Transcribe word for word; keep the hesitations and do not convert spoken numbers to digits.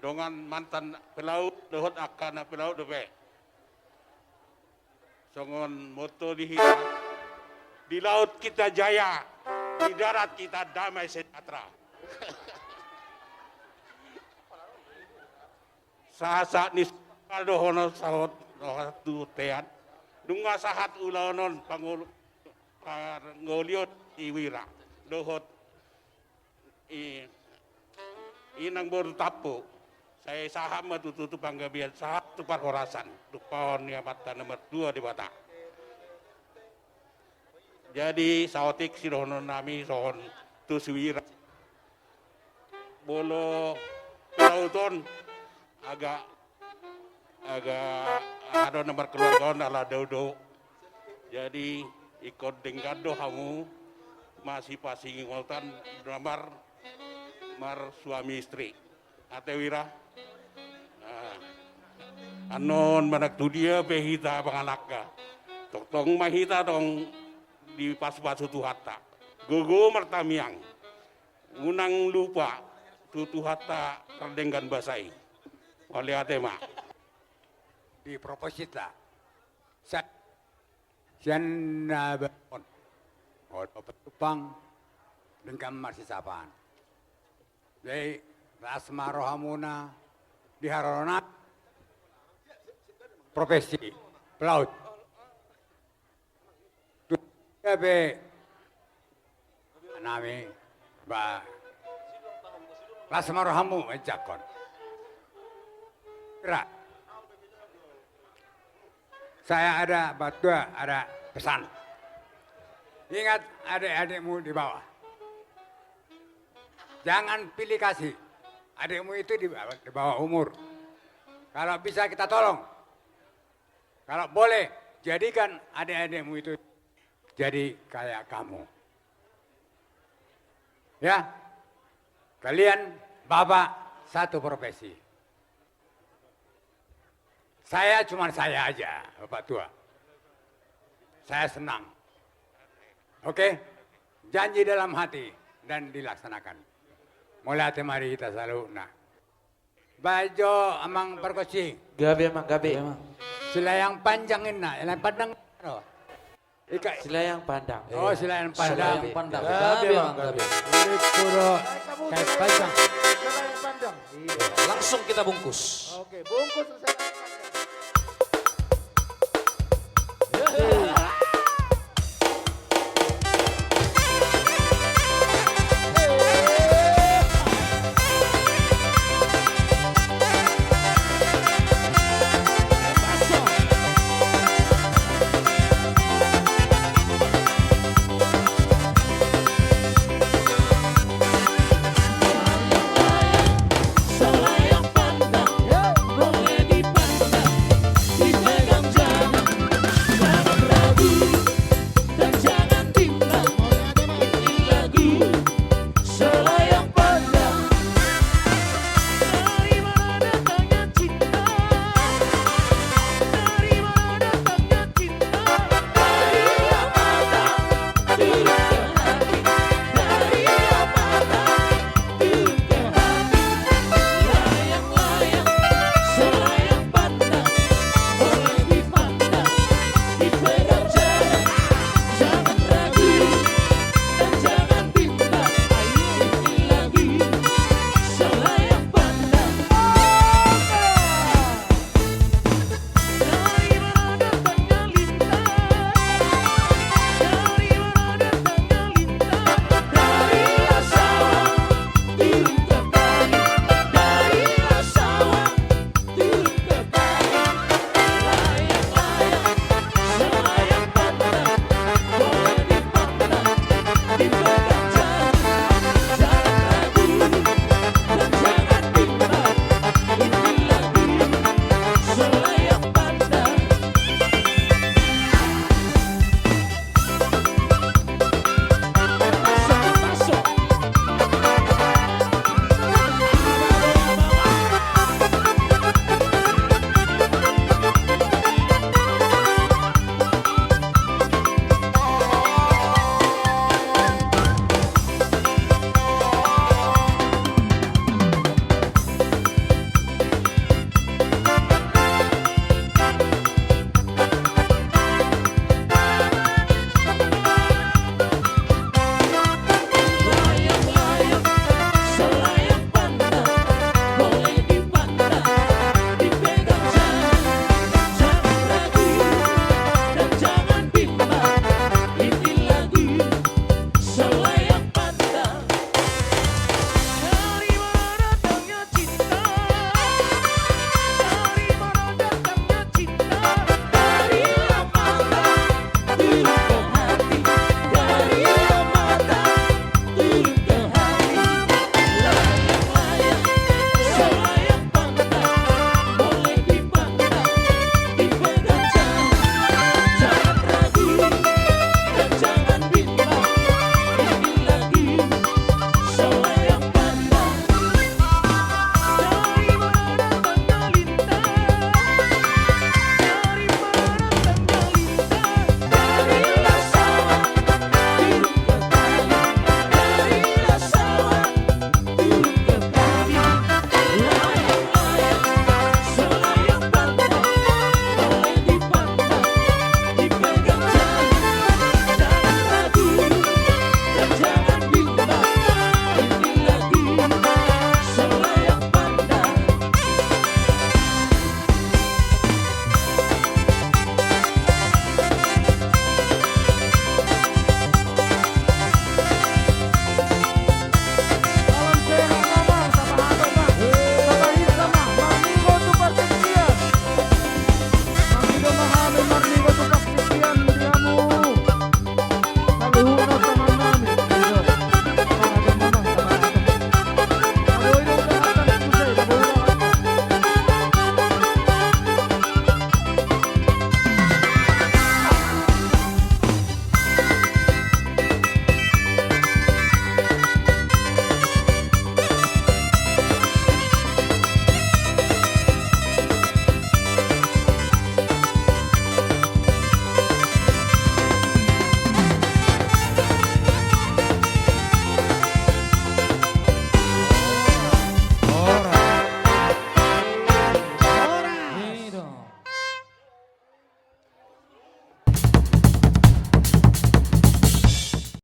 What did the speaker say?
Dongan mantan pelaut dohot angka na pelaut dope. Songon motto di hita, di laut kita jaya, di darat kita damai sejahtera. Sahat-sahat ni sungkal dohonon sahat, sahat tu bontean. Nunga sahat ulaon on pangol-, parngoluon i Wira dohot i, inang boru Tampu. Sai sahat ma tutu tu panggabean, sahat tu parhorasan, tumpahon ni Amanta na martua Debata. Jadi saotik sidohonon nami songon tu si Wira. Molo pelaut on agak, agak aha do na markeluarga on ala dao-dao. Jadi ingkon denggan do hamu masipasingotan na mar, marsuami istri. Ate Wira. Nah, annon manang tu dia pe hita mangalangka, tongtong ma hita tong dipasu-pasu Tuhanta. Gogo martamiang. Unang lupa tu Tuhanta pardenggan basa i. Mauliate ma. Di proposit ta. Sa-, sian na baon. Olo patumpang denggan marsisapaan. Jadi las ma rohamuna di haroro nami, profesi pelaut. Tu dia pe nami ba las ma rohamu, ejakkon. Ra. Saya ada, buat dua ada pesan. Ingat adik-adikmu di bawah. Jangan pilih kasih. Adikmu itu di bawah, di bawah umur. Kalau bisa kita tolong. Kalau boleh, jadikan adik-adikmu itu jadi kayak kamu. Ya, kalian bapak satu profesi. Saya cuma saya aja, Bapak Tua. Saya senang. Oke? Janji dalam hati dan dilaksanakan. Mauliate ma di hita saluhutna. Baen jo amang pargonsi. Gabe amang, gabe. Silayang panjang ninna, silayang pandang. Ika. Silayang pandang. Oh, silayang pandang. Silayang pandang. Gabe amang, gabe. Silayang pandang. Langsung kita bungkus. Oke, bungkus.